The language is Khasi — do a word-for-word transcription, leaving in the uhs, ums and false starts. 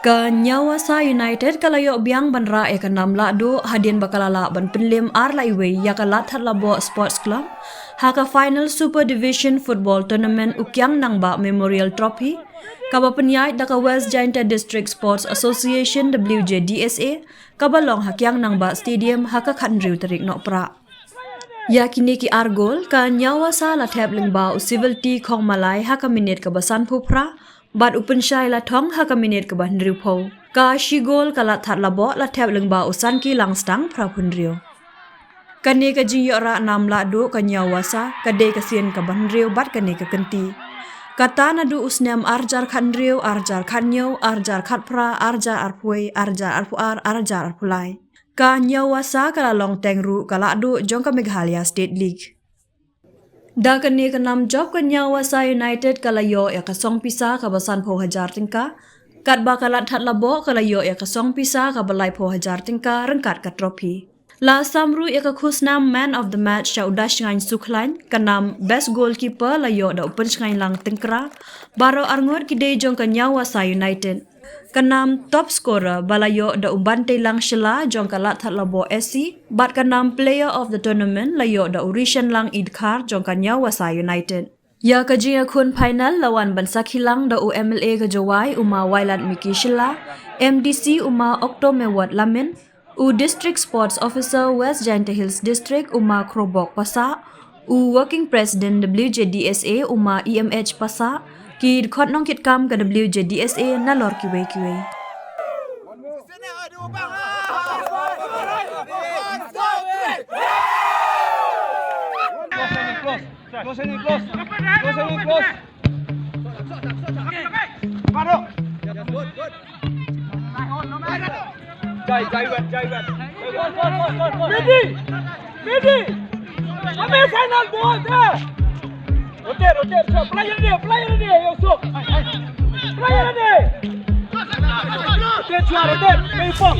Ka Nyawasa United ka la ïoh biang ban rah ïa ka nam lahduh hadien ba ka la lah ban pynlem ar la iwei ïa ka Ladthadlaboh Sports Club ha ka final Super Division Football Tournament u Kiang Nangbah Memorial Trophy, kaba pynïaid da ka West Jaintia District Sports Association, W J D S A, kaba long ha Kiang Nangbah Stadium ha ka khathynriew tarik Nohprah. Ïa kine ki ar gol, ka Nyawasa la thep lyngba u Civil T Khongmalai ha ka minit kaba sanphew phra, bad u Pynshai Lathong ha ka minit kaba hynriewphew. Ka shi gol ka Ladthadlaboh la thep lyngba u Sanki Langstang, phraphew hynriew. Kane ka jingïoh rah nam lahduh ka Nyawasa ka dei ka sien kaba hynriew bad kane ka kynti. Kata naduh u snem arhajar khathynriew, arhajar khathynñiew, arhajar khatphra, arhajar arphew wei, arhajar arphew ar, arhajar arphew lai. Ka Nyawasa ka la long teng ruh ka lahduh jong ka Meghalaya State League. Da kane ka nam jop ka Nyawasa United ka la ïoh ïa ka song pisa kaba sanphew hajar tyngka, katba ka Ladthadlaboh ka la ïoh ïa ka song pisa kaba laiphew hajar tyngka ryngkat ka trophy. La sam ruh ïa ka khusnam Man of the Match sha u Dashngaiñ Sukhlain, ka nam Best Goalkeeper la ïoh da u Pynshngaiñlang Tyngkra, baroh arngut ki dei jong ka Nyawasa United. Ka nam Top Scorer ba la ïoh da u Banteilang Shylla jong ka Ladthadlaboh S C, bad ka nam Player of the Tournament la ïoh da u Rishanlang Idkhar jong ka Nyawasa United. Ïa ka jingïakhun final la wan ban sakhi lang da u M L A ka Jowai u Ma Wailadmiki Shylla, M D C u Ma Okto Mewat Lamin, u District Sports Officer West Jaintia Hills District u Ma Khrobok Passah, u Working President W J D S A u Ma E M H Passah, ki dkhot nongkitkam ka W J D S A nalor kiwei kiwei. Close, close. Close, close. Close, close. Jai, jai, wet, jai, wet. Midi! Midi! Kami final ball there! Rotate, rotate, sure. Player ready, player ready, Yusuf. Player ready. Rotate, sure, rotate. Play form.